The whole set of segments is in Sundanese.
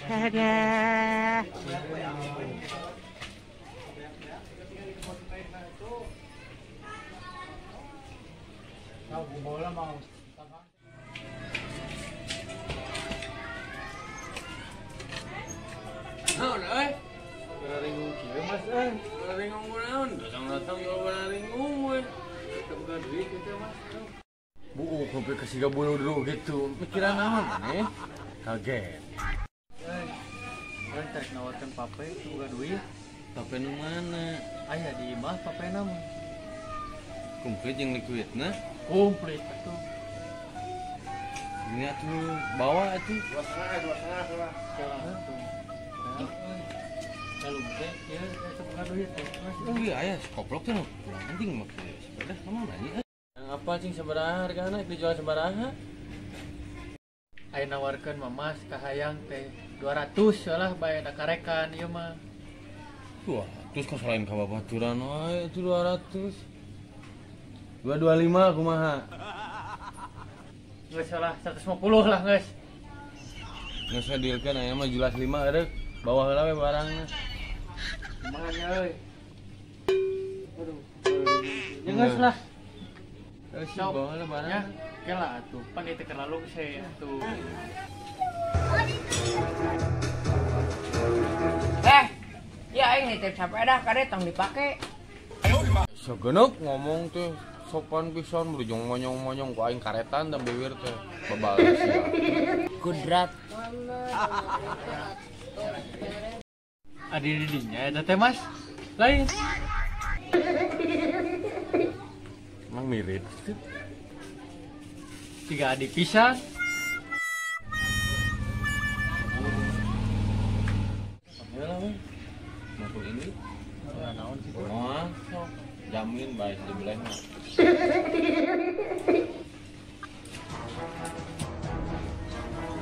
Ada. Naon euy? Bararingung kieu Mas euy. Bararingung naon? Datang-datang jual bararingung we. Teu boga duit kitu Mas. Buuk sampai kasih gabulu dulu gitu. Pikiran naon maneh? Kaget. Euy. Urang tarik nawarkeun pape teu boga duit. Pape nu mana? Aya di imah papena mah. Komplit jeung liquidna? Komplit atuh. Ini atuh bawa atuh. 2,5, 2,5 lah. Kalau teh ya boga duit teh. Oh iya aya koplok teh nu pulang anjing mah sepeda ka mana nya? Yang apa cing sabaraha hargana dijual sabaraha? Aya nawarkeun mah Mas ka hayang teh 200 lah bae da karekan ieu mah. 200 kok selain ka babaturan wae itu 200. 225 kumaha? Geus lah 150 lah geus. Geus dealkeun aya mah jelas 5 eureuk. Bawa heula we barangna. Kumaha nya euy? Aduh. Ya geus lah. Geus bawa heula barangna. Kela atuh, pan ieu teh keur lalungse atuh. Ya aing nitip sepeda kade tong dipake. Sagenep ngomong teh sopan pisan berujung monyong-monyong ku aing karetan dan bibir teh babal sia. Kudrat. Adi didinya eta teh Mas. Lain. Emang mirip. Tiga adi pisan. Lah we. Mau ini? Naon kitu? Moal sok. Jamin bae dibeleh mah.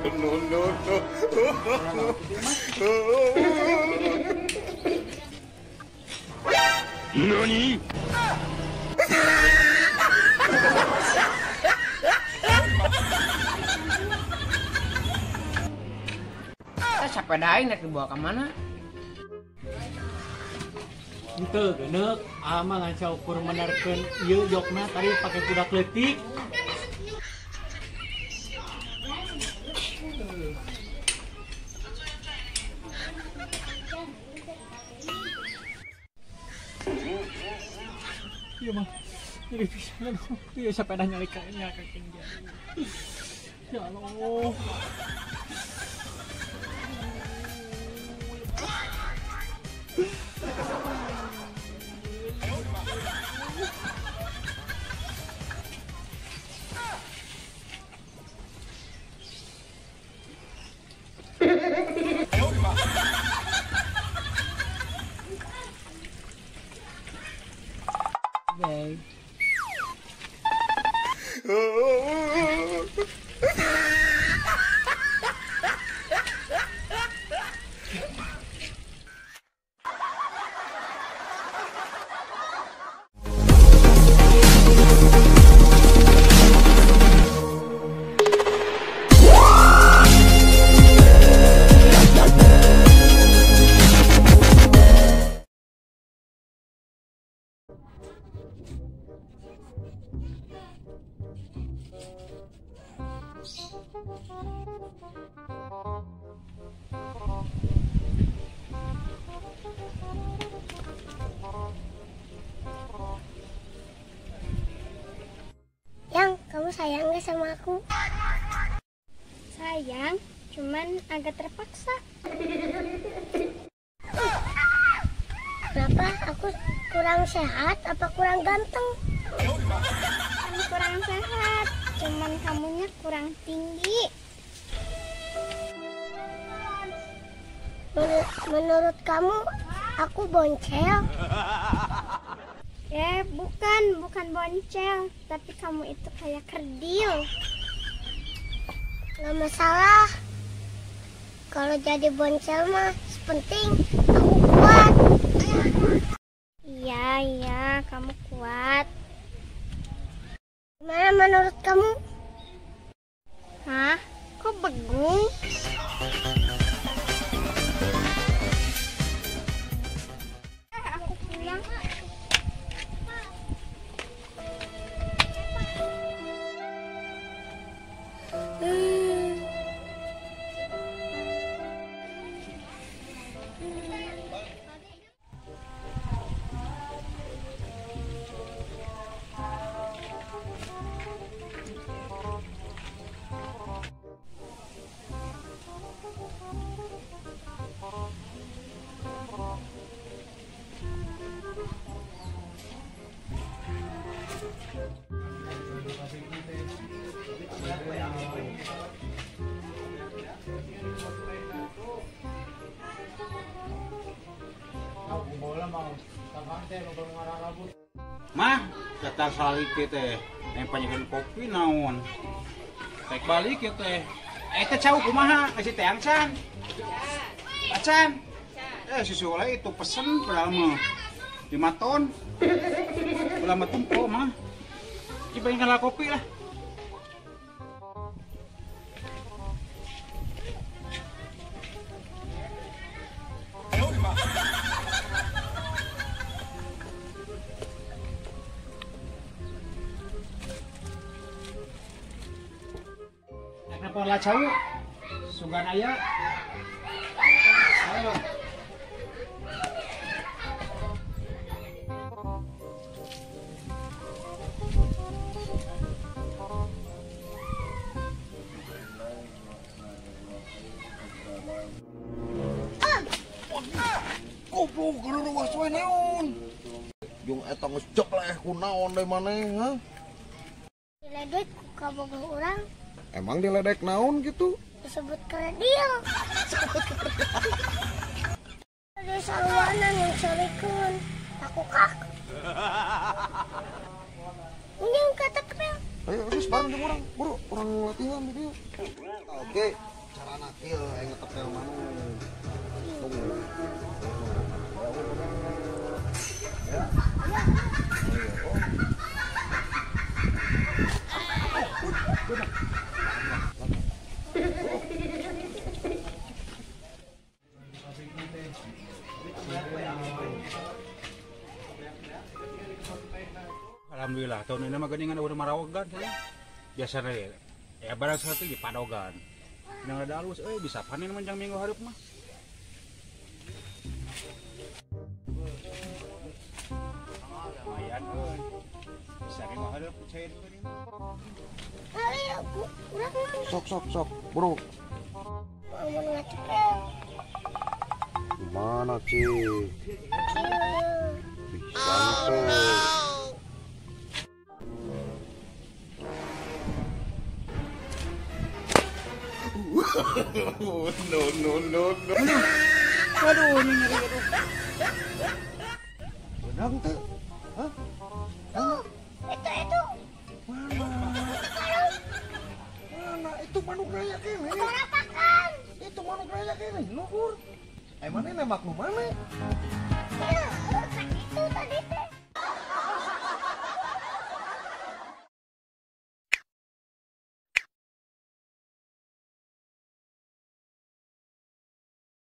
No no no. Nani? Sepeda aing nek dibawa ka mana? Henteu geuneuk, ama ngan saukur menerkeun ieu jokna tadi pake budak leutik. Ieu mah nyeri pisan aduh, ieu sepeda nyali ka nya ka. Ya Allah. Babe. Yang, kamu sayang gak sama aku? Sayang, cuman agak terpaksa. Kenapa aku kurang sehat apa kurang ganteng? Kamu kurang sehat, cuman kamunya kurang tinggi. Menurut kamu, aku boncel? Bukan boncel, tapi kamu itu kayak kerdil. Gak masalah. Kalau jadi boncel mah, sepenting aku kuat. Iya, kamu kuat. Gimana menurut kamu? Hah? Kok begung? teh loba ngararabut. Mah, datar salik teh. Yang panyekan kopi naon. Tek balik ya teh. Teh cau kumaha kasih teh angcan. Acan. Si Sule itu pesen padahal mah 5 ton. Ulah mah tempo mah. Ki pengen kalah kopi lah. Kenapa lah cau? Sugan aya. Ayo. Goblok geus ruas we naon. Jeung eta geus jepleh ku naon deui maneh, ha? Diledek ku kabogoh urang. Emang diledek naon gitu? Disebut kerdil. Ada saluanan yang salikeun. Aku kak. Ini kata kepel. Ayo terus bareng jeung urang, buru, urang latihan di dieu. Oke, carana kieu aing ngetepel manuk. Tunggu. Ya. Alhamdulillah tahun ini mah geuningan udah marawogan saya. Biasana ya barang satu di padogan. Yang ada alus euy bisa panen menjang minggu hareup mah. Lumayan euy. Bisa minggu hareup cair geuning. Ayo, urang Sok sok sok, bro. Mau ngetepel. Gimana, Ci? Bisa teh. No no no no. Aduh, ini nyeri aduh. Benang teh. Hah? Tuh, itu. Mana? Mana? Itu manuk raya kene. Karapakan. Itu manuk raya kene, luhur. Mana nembak nu mana? Itu tadi.